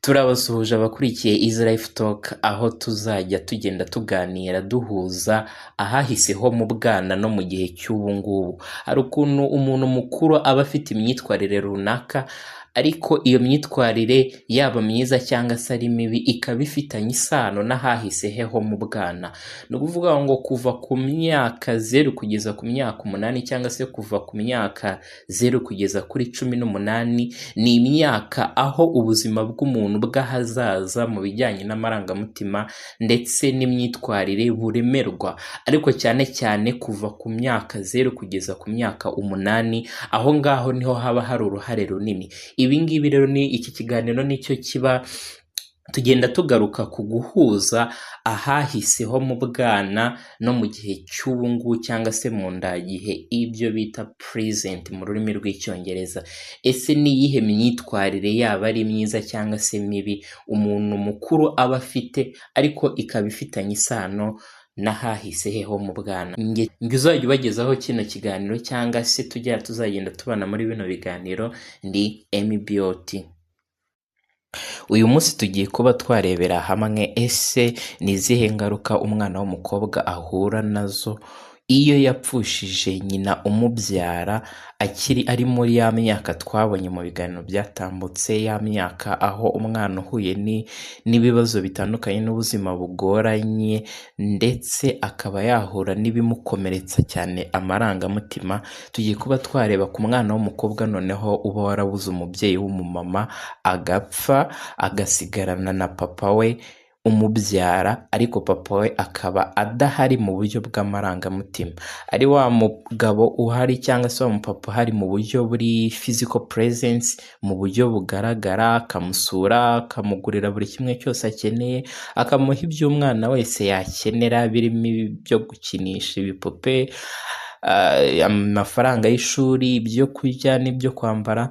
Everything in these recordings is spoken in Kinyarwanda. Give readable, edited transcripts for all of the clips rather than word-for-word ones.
Turabasuhuje abakurikiye Easy Life Talk, aho tuzajya tugenda tuganira duhuza ahahise ho mu bwana no mu gihe cy'ubu ngubu. Hari ukuntu umuntu mukuru aba afite imyitwarire runaka, ariko iyo myitwarire yaba myiza cyangwa se ari mibi ikaba ifitanye isano n'ahahise he ho mu bwana. Ni ukuvuga ngo kuva ku myaka 0 kugeza ku myaka 8 cyangwa se kuva ku myaka 0 kugeza kuri 18, ni imyaka aho ubuzima bw'umuntu bw'ahazaza mu bijyanye n'amarangamutima ndetse n'imyitwarire buremerwa, ariko cyane cyane kuva ku myaka 0 kugeza ku myaka 8, aho ngaho niho haba hari uruhare runini. Ibi ngibi rero ni iki kiganiro nicyo kiba tugenda tugaruka ku guhuza ahahise ho mu bwana no mu gihe cy'ubu ngubu cyangwa se mu ndagihe, ibyo bita present mu rurimi rw'Icyongereza. Ese ni iyihe myitwarire yaba ari myiza cyangwa se mibi umuntu mukuru aba afite ariko ikaba ifitanye isano n'ahahise he ho mu bwana? Njye uzajya ubagezaho kino kiganiro cyangwa se tujya tuzagenda tubana muri bino biganiro ndi MBOT. Uyu munsi tugiye kuba twarebera hamwe ese ni izihe ngaruka umwana w'umukobwa ahura nazo iyo yapfushije nyina umubyara akiri ari muri ya myaka twabonye mu biganiro byatambutse, ya myaka aho umwana uhuye n'ibibazo bitandukanye n'ubuzima bugoranye ndetse akaba yahura n'ibimukomeretsa cyane amarangamutima. Tugiye kuba twareba ku mwana w'umukobwa noneho uba warabuze umubyeyi w'umumama agapfa agasigarana na papa we umubyara, ariko papa we akaba adahari mu buryo bw'amarangamutima, ari wa mugabo uhari cyangwa se wa mupapa uhari mu buryo buri physical presence, mu buryo bugaragara, akamusura, akamugurira buri kimwe cyose akeneye, akamuha ibyo umwana wese yakenera birimo ibyo gukinisha, ibipupe, amafaranga y'ishuri, ibyo kurya n'ibyo kwambara.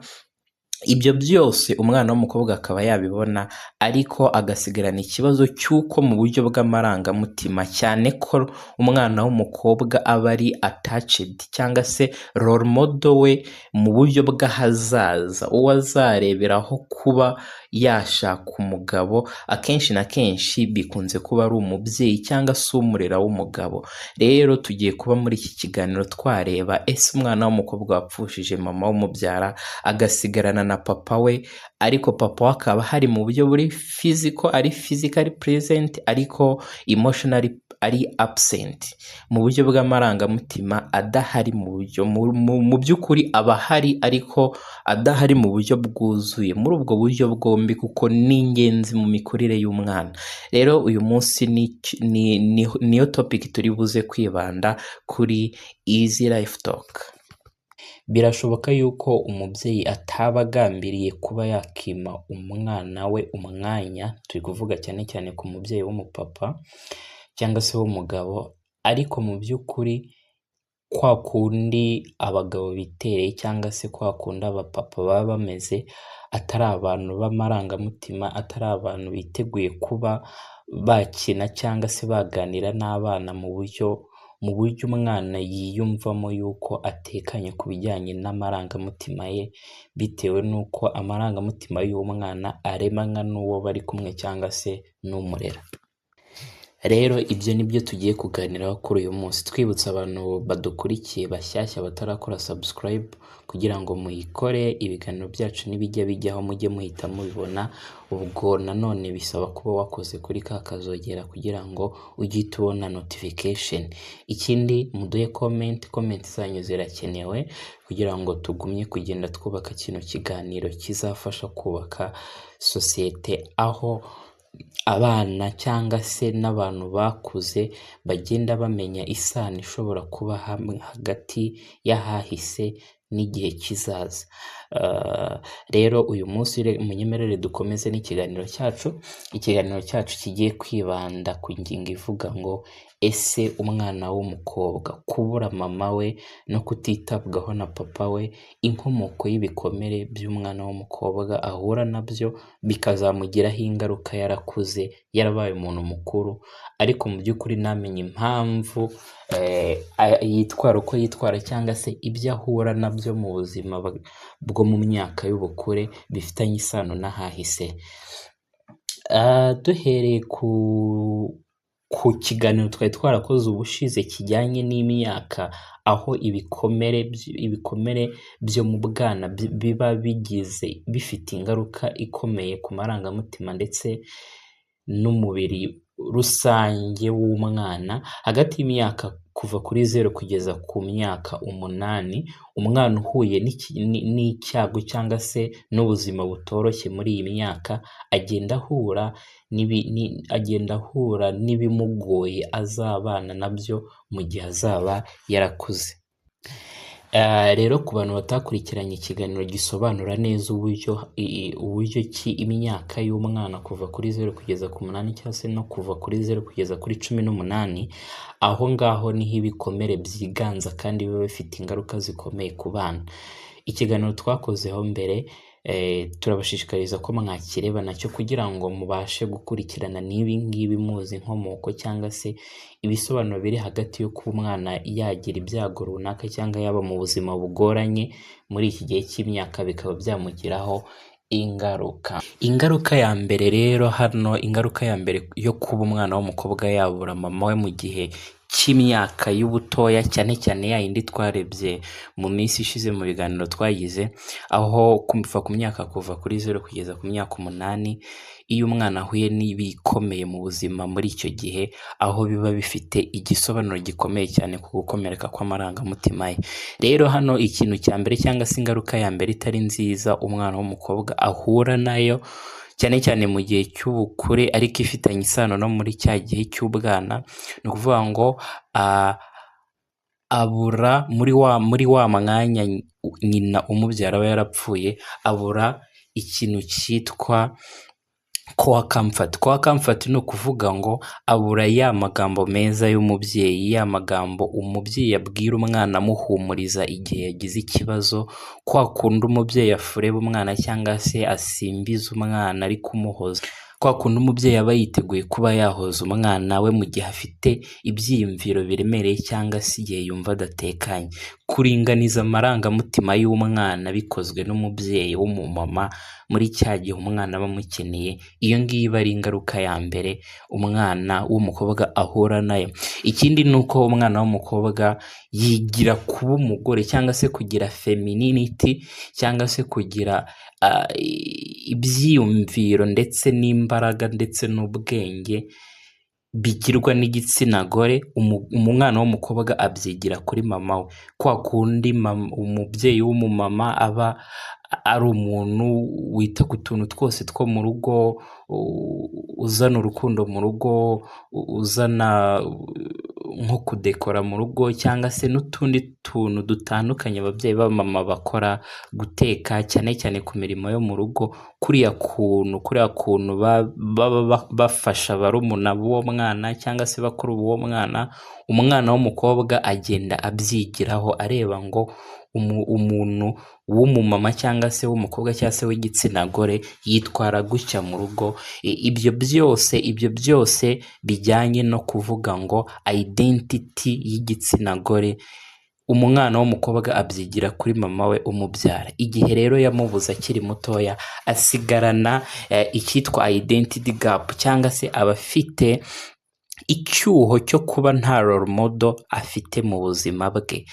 Ibyo byose umwana w'umukobwa akaba yabibona, ariko agasigarana ikibazo cy'uko mu buryo bw'amarangamutima, cyane ko umwana w'umukobwa aba ari attached cyangwa se role model we mu buryo bw'ahazaza, uwo azareberaho kuba yashaka umugabo, akenshi na kenshi bikunze kuba ari umubyeyi cyangwa se umurera w'umugabo. Rero tugiye kuba muri iki kiganiro twareba ese umwana w'umukobwa wapfushije mama w'umubyara agasigarana na papa we, ariko papa we akaba hari mu buryo buri physical, ari physically present ariko emotionally ari absent, mu buryo bw'amarangamutima adahari, mu buryo mu by'ukuri aba ahari ariko adahari mu buryo bwuzuye, muri ubwo buryo bwombi, kuko ni ingenzi mu mikurire y'umwana. Rero uyu munsi niyo topic turi buze kwibanda kuri Easy Life Talk. Birashoboka yuko umubyeyi ataba agambiriye kuba yakima umwana we umwanya, turi kuvuga cyane cyane ku mubyeyi w'umupapa cyangwa se w'umugabo, ariko mu by'ukuri kwa kundi abagabo bitereye cyangwa se kwa kundi abapapa baba bameze, atari abantu b'amarangamutima, atari abantu biteguye kuba bakina cyangwa se baganira n'abana mu buryo umwana yiyumvamo yuko atekanye ku bijyanye n'amarangamutima ye, bitewe n'uko amarangamutima y'umwana aremwa n'uwo bari kumwe cyangwa se n'umurera. Rero ibyo ni byo tugiye kuganiraho kuri uyu munsi. Twibutsa abantu badukurikiye bashyashya batarakora subscribe kugira ngo muyikore, ibiganiro byacu nibijya bijyaho mujye muhita mubibona. Ubwo nanone bisaba kuba wakoze kuri ka kazogera kugira ngo ujye uhita ubona notification. Ikindi, muduhe comment, comment zanyu zirakenewe kugira ngo tugumye kugenda twubaka kino kiganiro kizafasha kubaka sosiyete aho abana cyangwa se n'abantu bakuze bagenda bamenya isano ishobora kuba hamwe hagati y'ahahise n'igihe kizaza. Rero uyu munsi munyemerere dukomeze n'ikiganiro cyacu, ikiganiro cyacu kigiye kwibanda ku ngingo ivuga ngo ese umwana w'umukobwa kubura mama we no kutitabwaho na papa we, inkomoko y'ibikomere by'umwana w'umukobwa ahura nabyo bikazamugiraho ingaruka yarakuze, yarabaye umuntu mukuru, ariko mu by'ukuri ntamenye impamvu yitwara uko yitwara cyangwa se ibyo ahura nabyo mu buzima bwo mu myaka y'ubukure bifitanye isano n'ahahise. Duhereye ku kiganiro twari twarakoze ubushize kijyanye n'imyaka, aho ibikomere byo mu bwana biba bigize bifite ingaruka ikomeye ku marangamutima ndetse n'umubiri rusange w'umwana, hagati y'imyaka kuva kuri 0 kugeza ku myaka 8, umwana uhuye n'icyago cyangwa se n'ubuzima butoroshye muri iyi myaka agenda ahura n'ibimugoye azabana nabyo mu gihe azaba yarakuze. Rero ku bantu batakurikiranye ikiganiro gisobanura neza uburyo ki imyaka y'umwana kuva kuri 0 kugeza ku 8 cyangwa se no kuva kuri 0 kugeza kuri 18, aho ngaho niho ibikomere byiganza kandi biba bifite ingaruka zikomeye ku bana. Ikiganiro twakozeho mbere, turabashishikariza ko mwakireba nacyo kugira ngo mubashe gukurikirana n'ibi ngibi, muzi inkomoko cyangwa se ibisobanuro biri hagati yo kuba umwana yagira ibyago runaka cyangwa yaba mu buzima bugoranye muri iki gihe cy'imyaka, bikaba byamugiraho ingaruka. Ingaruka ya mbere rero hano, ingaruka ya mbere yo kuba umwana w'umukobwa yabura mama we mu gihe cy'imyaka y'ubutoya, cyane cyane ya yindi twarebye mu minsi ishize mu biganiro twagize, aho kuva ku myaka kuva kuri 0 kugeza ku myaka 8, iyo umwana ahuye n'ibikomeye mu buzima muri icyo gihe, aho biba bifite igisobanuro gikomeye cyane ku gukomereka kw'amarangamutima ye. Rero hano ikintu cya mbere cyangwa se ingaruka ya mbere itari nziza umwana w'umukobwa ahura nayo, cyane cyane mu gihe cy'ubukure ariko ifitanye isano no muri cya gihe cy'ubwana, ni ukuvuga ngo abura muri wa mwanya nyina umubyara aba yarapfuye, abura ikintu cyitwa core comfort. Core comfort ni ukuvuga ngo abura ya magambo meza y'umubyeyi, ya magambo umubyeyi abwira umwana amuhumuriza igihe yagize ikibazo, kwa kundi umubyeyi afureba umwana cyangwa se asimbiza umwana ari kumuhoza, kwa kundi umubyeyi aba yiteguye kuba yahoza umwana we mu gihe afite ibyiyumviro biremereye cyangwa se igihe yumva adatekanye. Kuringaniza amarangamutima y'umwana bikozwe n'umubyeyi w'umumama muri cya gihe umwana aba amukeneye, iyo ngiyo iba ari ingaruka ya mbere umwana w'umukobwa ahura nayo. Ikindi ni uko umwana w'umukobwa yigira kuba umugore cyangwa se kugira femininity cyangwa se kugira ibyiyumviro ndetse n'imbaraga ndetse n'ubwenge bigirwa n'igitsina gore, umwana w'umukobwa abyigira kuri mama we. Kwa kundi umubyeyi w'umumama aba ari umuntu wita ku tuntu twose two mu rugo, uzana urukundo mu rugo, uzana nko kudekora mu rugo cyangwa se n'utundi tuntu dutandukanye ababyeyi b'abamama bakora, guteka cyane cyane ku mirimo yo mu rugo, kuriya kuntu baba bafasha barumuna b'uwo mwana cyangwa se bakuru b'uwo mwana, umwana w'umukobwa agenda abyigiraho areba ngo umuntu w'umumama cyangwa se w'umukobwa cyangwa se w'igitsina gore yitwara gutya mu rugo. Ibyo byose bijyanye no kuvuga ngo identity y'igitsina gore, umwana w'umukobwa abyigira kuri mama we umubyara. Igihe rero yamubuze akiri mutoya, asigarana icyitwa identity gap cyangwa se aba afite icyuho cyo kuba nta role model afite mu buzima bwe.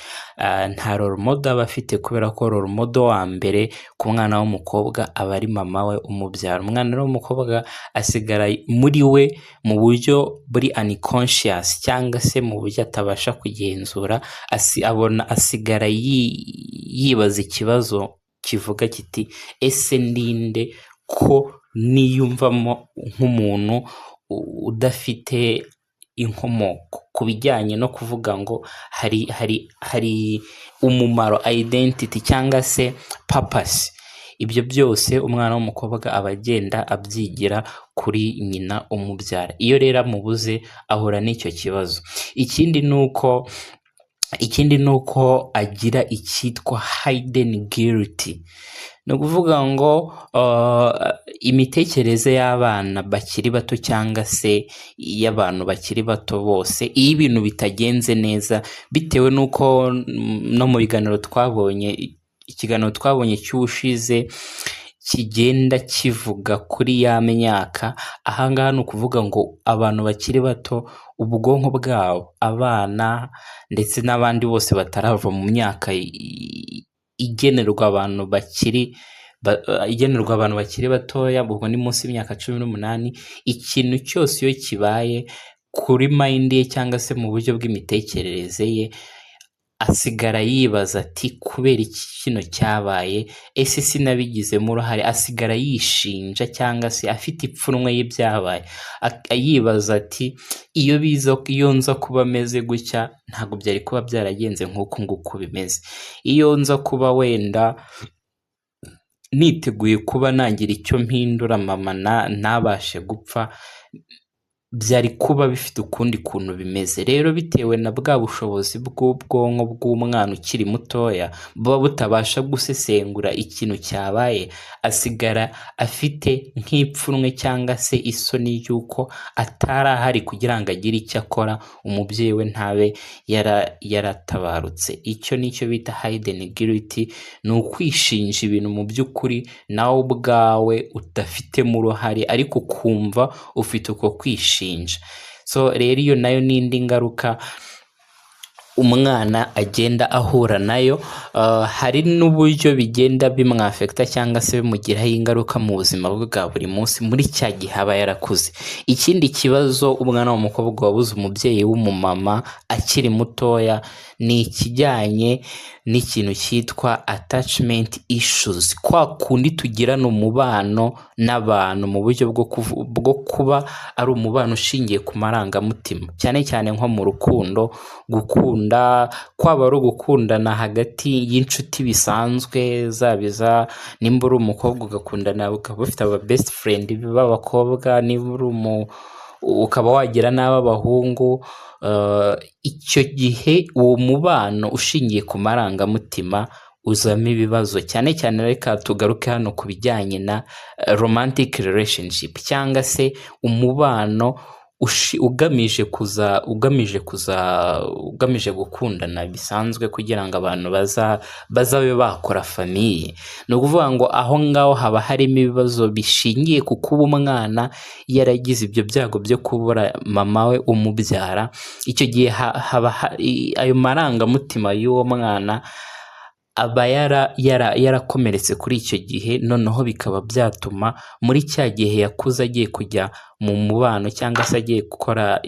Nta role model aba afite kubera ko role model wa mbere ku mwana w'umukobwa aba ari mama we umubyara. Umwana rero w'umukobwa asigara muri we mu buryo buri unconscious cyangwa se mu buryo atabasha kugenzura, abona asigara yibaza ikibazo kivuga kiti: "Ese ndinde ko niyumvamo nk'umuntu udafite inkomoko?" Ku bijyanye no kuvuga ngo hari umumaro, identity cyangwa se purpose, ibyo byose umwana w'umukobwa aba agenda abyigira kuri nyina umubyara. Iyo rero amubuze, ahura n'icyo kibazo. Ikindi ni uko agira icyitwa hidden guilt. Ni ukuvuga ngo imitekerereze y'abana bakiri bato cyangwa se iy'abantu bakiri bato bose, iyo ibintu bitagenze neza, bitewe n'uko no mu biganiro twabonye, ikiganiro twabonye cy'ubushize kigenda kivuga kuri ya myaka. Aha ngaha ni ukuvuga ngo abantu bakiri bato, ubwonko bwabo, abana ndetse n'abandi bose batarava mu myaka igenerwa abantu bakiri batoya, ubwo ni munsi y'imyaka 18, ikintu cyose iyo kibaye kuri mind ye cyangwa se mu buryo bw'imitekerereze ye, asigara yibaza ati: "Kubera iki kino cyabaye? Ese sinabigizemo uruhare?" Asigara yishinja cyangwa se afite ipfunwe y'ibyabaye, yibaza ati: "Iyo biza, iyo nza kuba ameze gutya, ntabwo byari kuba byaragenze nk'uku nguku bimeze. Iyo nza kuba wenda niteguye kuba nagira icyo mpindura, mama ntabashe gupfa, byari kuba bifite ukundi kuntu bimeze." Rero bitewe na bwa bushobozi bw'ubwonko bw'umwana ukiri mutoya buba butabasha gusesengura ikintu cyabaye, asigara afite nk'ipfunwe cyangwa se isoni y'uko atari ahari kugira ngo agire icyo akora, umubyeyi we ntabe yaratabarutse. Icyo ni cyo bita hidden guilt, ni ukwishinja ibintu mu by'ukuri nawe ubwawe udafitemo uruhare, ariko ukumva ufite uko kwishinja. So rero iyo nayo ni indi ngaruka umwana agenda ahura nayo. Hari n'uburyo bigenda bimwaffecta cyangwa se bimugiraho ingaruka mu buzima bwe bwa buri munsi muri cya gihe aba yarakuze. Ikindi kibazo umwana w'umukobwa wabuze umubyeyi w'umumama akiri mutoya ni ikijyanye n'ikintu cyitwa attachment issues, kwa kundi tugirana umubano n'abantu mu buryo bwo kuba ari umubano ushingiye ku marangamutima, cyane cyane nko mu rukundo, gukunda, kwaba ari ugukundana hagati y'inshuti bisanzwe, zaba iza nimba uri umukobwa ugakundana ukaba ufite aba best friend b'abakobwa, niba uri ukaba wagira n'ab'abahungu, icyo gihe uwo mubano ushingiye ku marangamutima uzamo ibibazo. Cyane cyane reka tugaruke hano ku bijyanye na romantic relationship cyangwa se umubano ugamije gukundana bisanzwe kugira ngo abantu bazabe bakora famille. Ni ukuvuga ngo aho ngaho haba harimo ibibazo bishingiye ku kuba umwana yaragize ibyo byago byo kubura mama we umubyara. Icyo gihe haba ayo marangamutima y'uwo mwana aba yarakomeretse kuri icyo gihe, noneho bikaba byatuma muri cya gihe yakuze agiye kujya mu mubano cyangwa se agiye gukora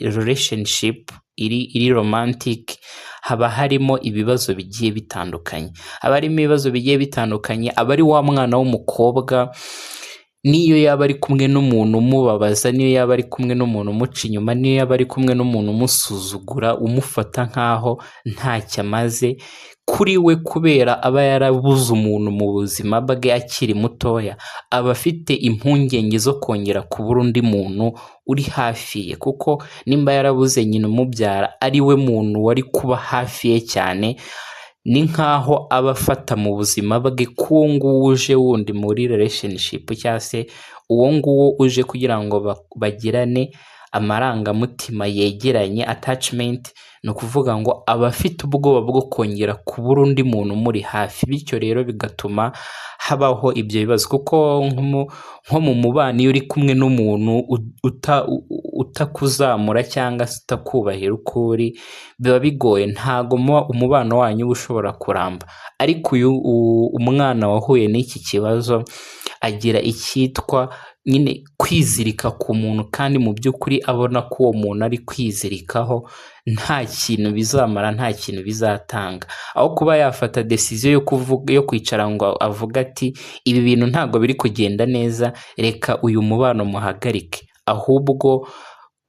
relationship iri romantic, haba harimo ibibazo bigiye bitandukanye, haba harimo ibibazo bigiye bitandukanye. Aba ari wa mwana w'umukobwa, niyo yaba ari kumwe n'umuntu umubabaza, niyo yaba ari kumwe n'umuntu umuca inyuma, niyo yaba ari kumwe n'umuntu umusuzugura, umufata nk'aho ntacyo amaze kuri we, kubera aba yarabuze umuntu mu buzima bwe akiri mutoya, aba afite impungenge zo kongera kubura undi muntu uri hafi ye, kuko nimba yarabuze nyina umubyara ari we muntu wari kuba hafi ye cyane, ni nk'aho aba afata mu buzima bwe ko uwo nguwo uje wundi muri relationship cyangwa se uwo nguwo uje kugira ngo bagirane amarangamutima yegeranye, attachment, ni ukuvuga ngo aba afite ubwoba bwo kongera kubura undi muntu umuri hafi. Bityo rero bigatuma habaho ibyo bibazo, kuko nko mu mubano iyo uri kumwe n'umuntu utakuzamura cyangwa se utakubahira uko uri, biba bigoye, ntago umubano wanyu uba ushobora kuramba. Ariko uyu umwana wahuye n'iki kibazo agira icyitwa nyine kwizirika ku muntu, kandi mu by'ukuri abona ko uwo muntu ari kwizirikaho nta kintu bizamara, nta kintu bizatanga. Aho kuba yafata decision yo kuvuga, yo kwicara ngo avuge ati: "Ibi bintu ntabwo biri kugenda neza, reka uyu mubano muhagarike," ahubwo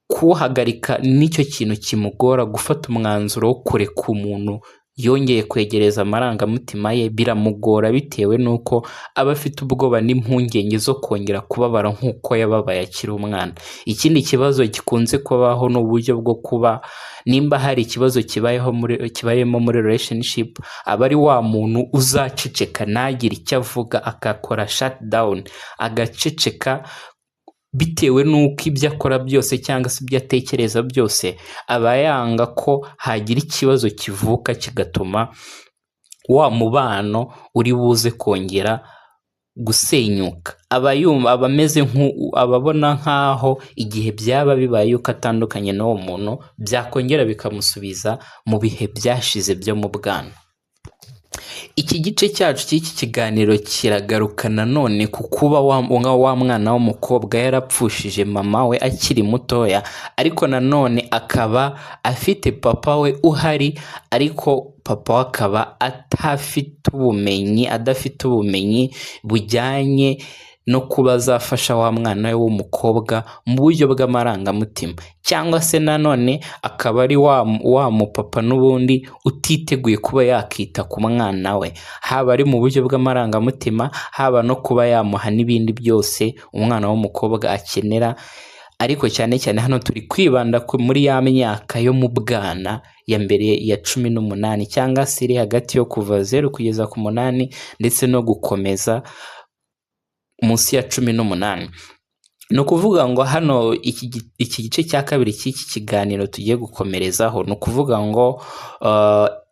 kuwuhagarika nicyo kintu kimugora. Gufata umwanzuro wo kureka umuntu yongeye kwegereza amarangamutima ye biramugora, bitewe n'uko aba afite ubwoba n'impungenge zo kongera kubabara nk'uko yababaye akiri umwana. Ikindi kibazo gikunze kubaho ni uburyo bwo kuba nimba hari ikibazo kibayeho muri kibayemo muri relationship, aba ari wa muntu uzaceceka ntagire icyo avuga, agakora shut down, agaceceka, bitewe n'uko ibyo akora byose cyangwa se ibyo atekereza byose aba yanga ko hagira ikibazo kivuka kigatuma wa mubano uri buze kongera Gusenyuka, aba yumva aba ameze aba abona nk'aho igihe byaba bibaye yuko atandukanye n'uwo muntu, byakongera bikamusubiza mu bihe byashize byo mu bwana. Iki gice cyacu cy'iki kiganiro kiragaruka nanone ku kuba wa mwana w'umukobwa yarapfushije mama we akiri mutoya, ariko nanone akaba afite papa we uhari, ariko papa we akaba atafite ubumenyi, adafite ubumenyi bujyanye no kuba azafasha wa mwana we w'umukobwa mu buryo bw'amarangamutima, cyangwa se nanone akaba ari wa mupapa n'ubundi utiteguye kuba yakita ku mwana we, haba ari mu buryo bw'amarangamutima, haba no kuba yamuha n'ibindi byose umwana w'umukobwa akenera. Ariko cyane cyane hano turi kwibanda muri ya myaka yo mu bwana ya mbere ya 18, cyangwa se iri hagati yo kuva 0 kugeza ku 8, ndetse no gukomeza munsi ya 18. Ni ukuvuga ngo hano iki gice cya kabiri cy'iki kiganiro tugiye gukomerezaho, ni ukuvuga ngo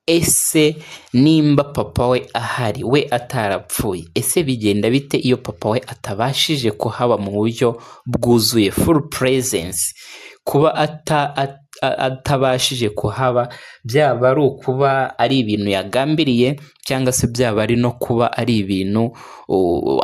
ese nimba papa we ahari, we atarapfuye, ese bigenda bite iyo papa we atabashije kuhaba mu buryo bwuzuye, full presence? Kuba atabashije kuhaba, byaba ari ukuba ari ibintu yagambiriye, cyangwa se byaba ari no kuba ari ibintu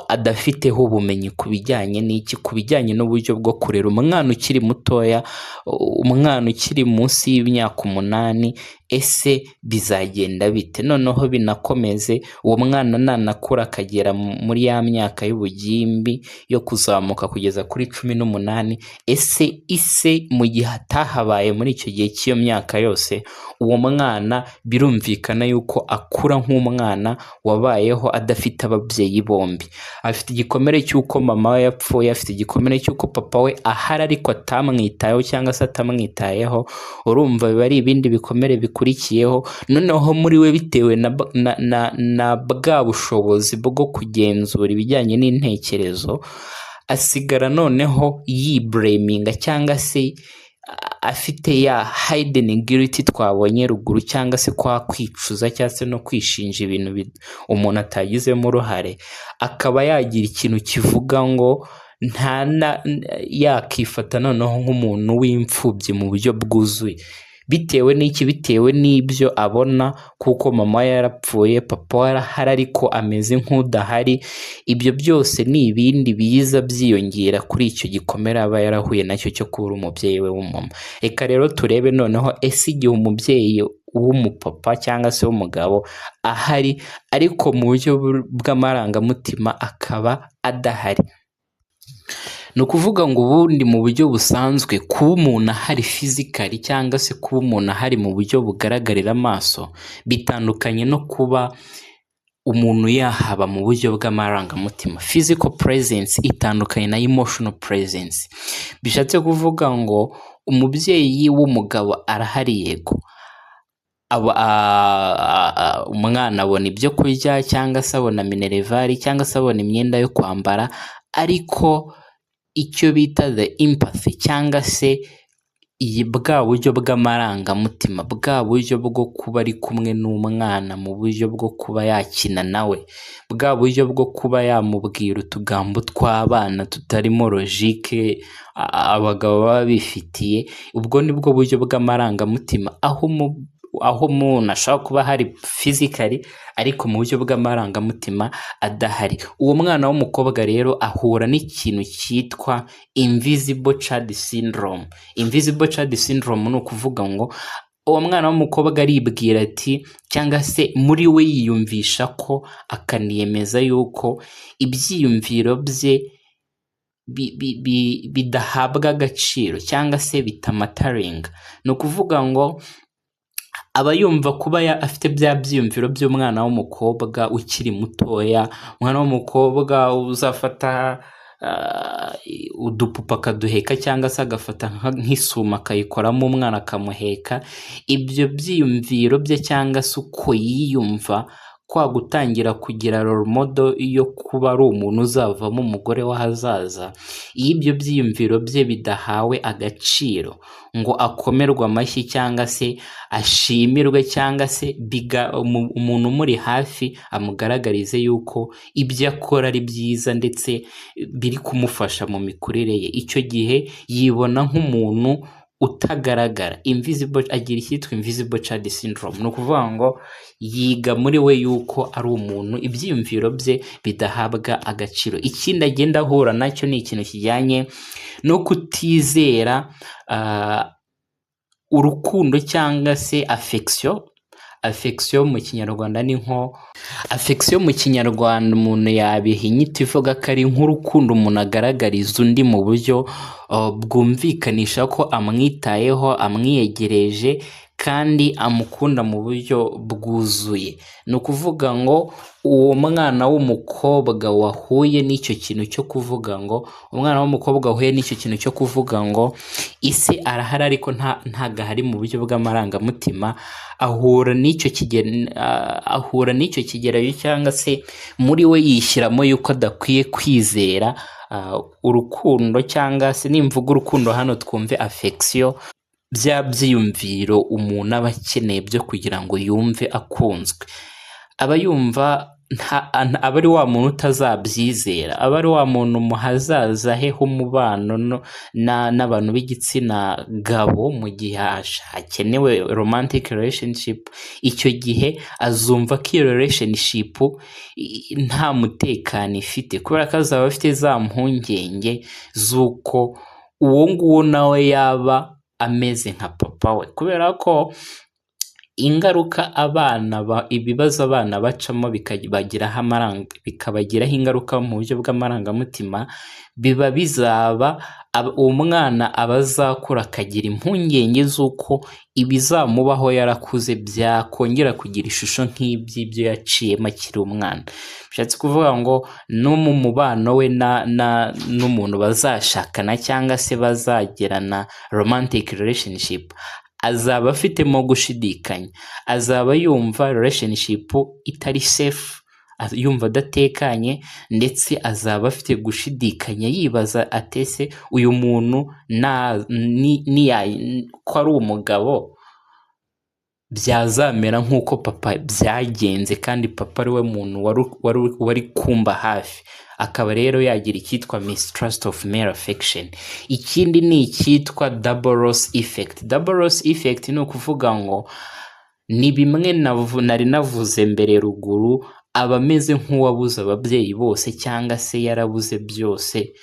adafiteho ubumenyi ku bijyanye n'iki, ku bijyanye n'uburyo bwo kurera umwana ukiri mutoya, umwana ukiri munsi y'imyaka 8, ese bizagenda bite? Noneho binakomeze, uwo mwana nanakura akagera muri ya myaka y'ubugimbi yo kuzamuka kugeza kuri 18, ese ise mu gihe atahabaye muri icyo gihe cy'iyo myaka yose, uwo mwana birumvikana yuko akura nk'umwana wabayeho adafite ababyeyi bombi. Afite igikomere cy'uko mama we yapfuye, afite igikomere cy'uko papa we ahari ariko atamwitayeho cyangwa se atamwitayeho. Urumva biba ari ibindi bikomere bikurikiyeho. Noneho muri we, bitewe na bwa bushobozi bwo kugenzura ibijyanye n'intekerezo, asigara noneho yiblaminga, cyangwa se afite ya hidden guilty twabonye ruguru, cyangwa se kwa kwicuza, cyangwa se no kwishinja ibintu umuntu atagizemo uruhare, akaba yagira ikintu kivuga ngo nta na yakifata noneho nk'umuntu w'imfubyi mu buryo bwuzuye. Bitewe n'iki? Bitewe n'ibyo abona, kuko mama we yarapfuye, papa we arahari ariko ameze nk'udahari. Ibyo byose ni ibindi biza byiyongera kuri icyo gikomere aba yarahuye nacyo cyo kubura umubyeyi we w'umumama. Reka rero turebe noneho, ese igihe umubyeyi w'umupapa cyangwa se w'umugabo ahari, ariko mu buryo bw'amarangamutima akaba adahari? Ni ukuvuga ngo ubundi mu buryo busanzwe, kuba umuntu ahari physically, cyangwa se kuba umuntu ahari mu buryo bugaragarira amaso, bitandukanye no kuba umuntu yahaba mu buryo bw'amarangamutima. Physical presence itandukanye na emotional presence. Bishatse kuvuga ngo umubyeyi w'umugabo arahari, yego, umwana abona ibyo kurya, cyangwa se abona minerval, cyangwa se abona imyenda yo kwambara, ariko icyo bita the empathy, cyangwa se iyi bwa buryo bw'amarangamutima, bwa buryo bwo kuba ari kumwe n'umwana mu buryo bwo kuba yakina nawe, bwa buryo bwo kuba yamubwira utugambo tw'abana tutarimo logique abagabo baba bifitiye, ubwo ni bwo buryo bw'amarangamutima, aho umuntu ashobora kuba ahari physically, ariko mu buryo bw'amarangamutima adahari. Uwo mwana w'umukobwa rero ahura n'ikintu cyitwa invisible child syndrome. Invisible child syndrome ni ukuvuga ngo uwo mwana w'umukobwa aribwira ati, cyangwa se muri we yiyumvisha ko, akaniyemeza yuko ibyiyumviro bye bidahabwa agaciro, cyangwa se bitamatteringa. Ni ukuvuga ngo aba yumva kuba afite bya byiyumviro by'umwana w'umukobwa ukiri mutoya, umwana w'umukobwa uzafata udupupe akaduheka, cyangwa se agafata nk'isuma akayikoramo umwana akamuheka, ibyo byiyumviro bye cyangwa se uko yiyumva. Kwa gutangira kugira role model yo kuba ari umuntu uzavamo umugore w'ahazaza, iyo ibyo byiyumviro bye bidahawe agaciro ngo akomerwe amashyi cyangwa se ashimirwe, cyangwa se umuntu umuri hafi amugaragarize yuko ibyo akora ari byiza ndetse biri kumufasha mu mikurire ye, icyo gihe yibona nk'umuntu utagaragara, invisible. Agira icyitwa invisible child syndrome. Ni ukuvuga ngo yiga muri we yuko ari umuntu ibyiyumviro bye bidahabwa agaciro. Ikindi agenda ahura nacyo ni ikintu kijyanye no kutizera urukundo cyangwa se affection. Affection mu Kinyarwanda ni nko, affection mu Kinyarwanda umuntu yabiha inyito ivuga ko ari nk'urukundo umuntu agaragariza undi mu buryo bwumvikanisha ko amwitayeho, amwiyegereje kandi amukunda mu buryo bwuzuye. Ni ukuvuga ngo uwo mwana w'umukobwa wahuye n'icyo kintu cyo kuvuga ngo, umwana w'umukobwa wahuye n'icyo kintu cyo kuvuga ngo ise arahari ariko ntago ahari mu buryo bw'amarangamutima, ahura n'icyo kigeragezo, cyangwa se muri we yishyiramo yuko adakwiye kwizera urukundo, cyangwa se nimvuga urukundo hano twumve affection, bya byiyumviro umuntu aba akeneye byo kugira ngo yumve akunzwe. Aba yumva aba ari wa muntu utazabyizera, aba ari wa muntu mu hazaza he h'umubano n'abantu b'igitsina gabo, mu gihe hakenewe romantic relationship, icyo gihe azumva ko iyo relationship nta mutekano ifite, kubera ko azaba afite za mpungenge z'uko uwo nguwo nawe yaba ameze nka papa we, kubera ko ingaruka abana, ibibazo abana bacamo bikabagiraho ingaruka mu buryo bw'amarangamutima, biba bizaba uwo mwana aba azakura akagira impungenge z'uko ibizamubaho yarakuze byakongera kugira ishusho nk'iby'ibyo yaciyemo akiri umwana. Bishatse kuvuga ngo no mu mubano we n'umuntu bazashakana cyangwa se bazagirana romantic relationship, azaba afitemo gushidikanya, azaba yumva relationship itari safe, yumva adatekanye, ndetse azaba afite gushidikanya yibaza ati: "Ese uyu muntu ko ari umugabo byazamera nk'uko papa byagenze, kandi papa ari we muntu wari kumba hafi?" Akaba rero yagira icyitwa mistrust of male affection. Ikindi ni icyitwa double loss effect. Double loss effect ni ukuvuga ngo ni bimwe nari navuze mbere ruguru, aba ameze nk'uwabuze ababyeyi bose cyangwa se yarabuze byose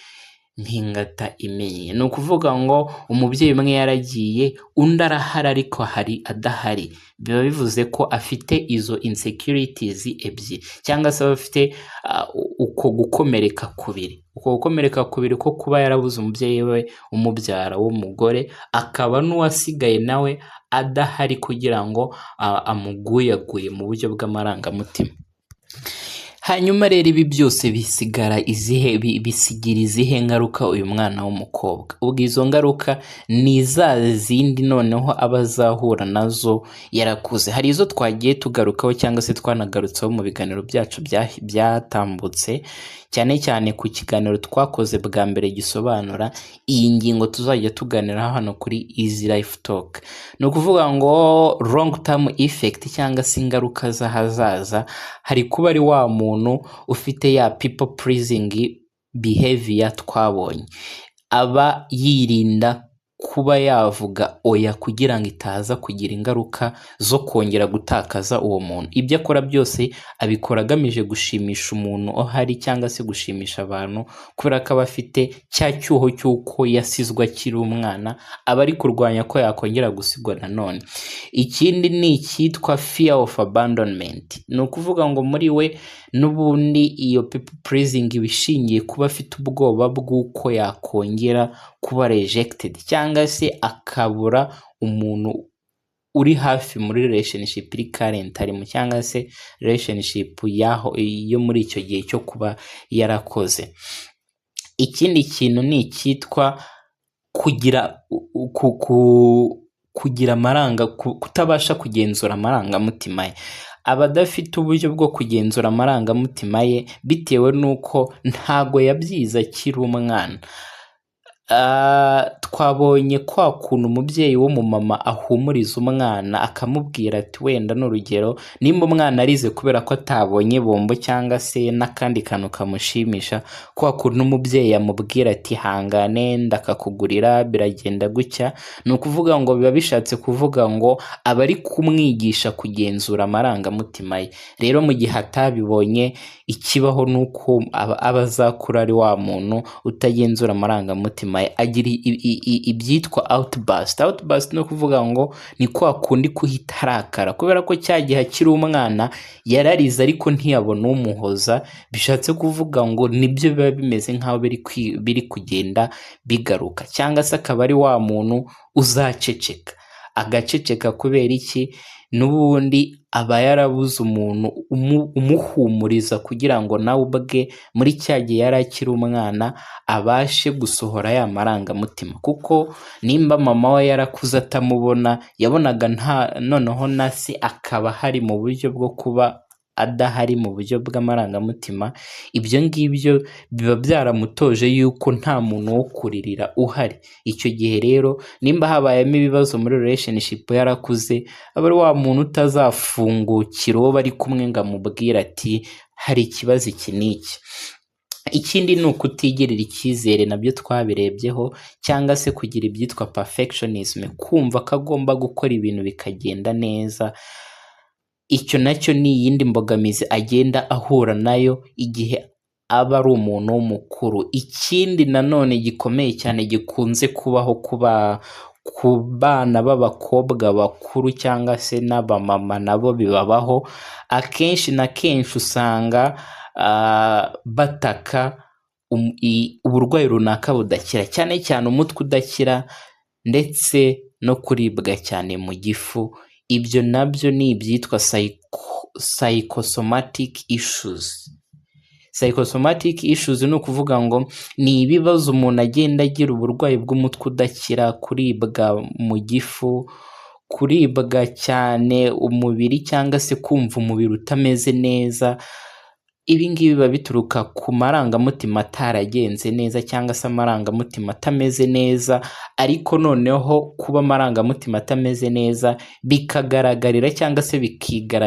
nk'ingata imennye. Ni ukuvuga ngo umubyeyi umwe yaragiye, undi arahari ariko hari adahari. Biba bivuze ko afite izo insecurities ebyiri, cyangwa se aba afite uko gukomereka kubiri, uko gukomereka kubiri ko kuba yarabuze umubyeyi we umubyara w'umugore, akaba n'uwasigaye nawe adahari kugira ngo amuguyaguye mu buryo bw'amarangamutima. Hanyuma rero ibi byose bisigara izihe, bisigira izihe ngaruka uyu mwana w'umukobwa? Ubwo izo ngaruka ni za zindi noneho aba azahura nazo yarakuze. Hari izo twagiye tugarukaho cyangwa se twanagarutseho mu biganiro byacu byatambutse, cyane cyane ku kiganiro twakoze bwa mbere gisobanura iyi ngingo tuzajya tuganiraho hano kuri Easy Life Talk. Ni ukuvuga ngo long term effect cyangwa se ingaruka z'ahazaza, hari kuba ari wa muntu ufite ya people pleasing behavior twabonye, aba yirinda kuba yavuga oya kugira ngo itaza kugira ingaruka zo kongera gutakaza uwo muntu. Ibyo akora byose abikora agamije gushimisha umuntu uhari cyangwa se gushimisha abantu, kubera ko aba afite cya cyuho cy'uko yasizwe akiri umwana, aba ari kurwanya ko yakongera gusigwa nanone. Ikindi ni icyitwa fear of abandonment. Ni ukuvuga ngo muri we n'ubundi iyo people pleasing iba ishingiye kuba afite ubwoba bw'uko yakongera kuba rejected, cyangwa se akabura umuntu uri hafi muri relationship iri current arimo, cyangwa se relationship yaho yo muri icyo gihe cyo kuba yarakoze. Ikindi kintu ni icyitwa kugira kutabasha kugenzura amarangamutima ye. Aba adafite uburyo bwo kugenzura amarangamutima ye, bitewe n'uko ntago yabyize akiri umwana. Twabonye kwa kuntu umubyeyi w'umumama ahumuriza umwana, akamubwira ati, wenda ni urugero, nimba umwana arize kubera ko atabonye bombo cyangwa se n'akandi kantu kamushimisha, kwa kuntu umubyeyi amubwira ati: "Hangane, ndakakugurira, biragenda gutya." Ni ukuvuga ngo biba bishatse kuvuga ngo aba ari kumwigisha kugenzura amarangamutima ye. Rero mu gihe atabibonye, ikibaho ni uko aba azakura ari wa muntu utagenzura amarangamutima ye, agira ibyitwa outburst. Outburst ni ukuvuga ngo ni kwa kundi kuhita arakara, kubera ko cya gihe akiri umwana yararize ariko ntiyabona umuhoza. Bishatse kuvuga ngo nibyo biba bimeze nk'aho biri kugenda bigaruka. Cyangwa se akaba ari wa muntu uzaceceka, agaceceka. Kubera iki? N'ubundi aba yarabuze umuntu umuhumuriza kugira ngo nawe ubwe muri cya gihe yari akiri umwana abashe gusohora ya marangamutima, kuko nimba mama we yarakuze atamubona, yabonaga nta, noneho na se akaba ahari mu buryo bwo kuba adahari mu buryo bw'amarangamutima, ibyo ngibyo biba byaramutoje yuko nta muntu wo kuririra uhari. Icyo gihe rero, nimba habayemo ibibazo muri relationship yarakuze, aba ari wa muntu utazafungukira uwo bari kumwe ngo amubwire ati: "Hari ikibazo iki n'iki." Ikindi ni ukutigirira icyizere, nabyo twabirebyeho, cyangwa se kugira ibyitwa perfectionism, kumva ko agomba gukora ibintu bikagenda neza. Icyo nacyo ni iyindi mbogamizi agenda ahura nayo igihe aba ari umuntu w'umukuru. Ikindi nanone gikomeye cyane gikunze kubaho ku bana b'abakobwa bakuru cyangwa se n'abamama nabo bibabaho, akenshi na kenshi usanga bataka uburwayi runaka budakira, cyane cyane umutwe udakira ndetse no kuribwa cyane mu gifu. Ibyo nabyo ni ibyitwa psychosomatic issues. Psychosomatic issues ni ukuvuga ngo ni ibibazo umuntu agenda agira, uburwayi bw'umutwe udakira, kuribwa mu gifu, kuribwa cyane umubiri cyangwa se kumva umubiri utameze neza. Ibi ngibi biba bituruka ku marangamutima ataragenze neza cyangwa se amarangamutima atameze neza, ariko noneho kuba amarangamutima atameze neza bikagaragarira cyangwa se bikigaragaza.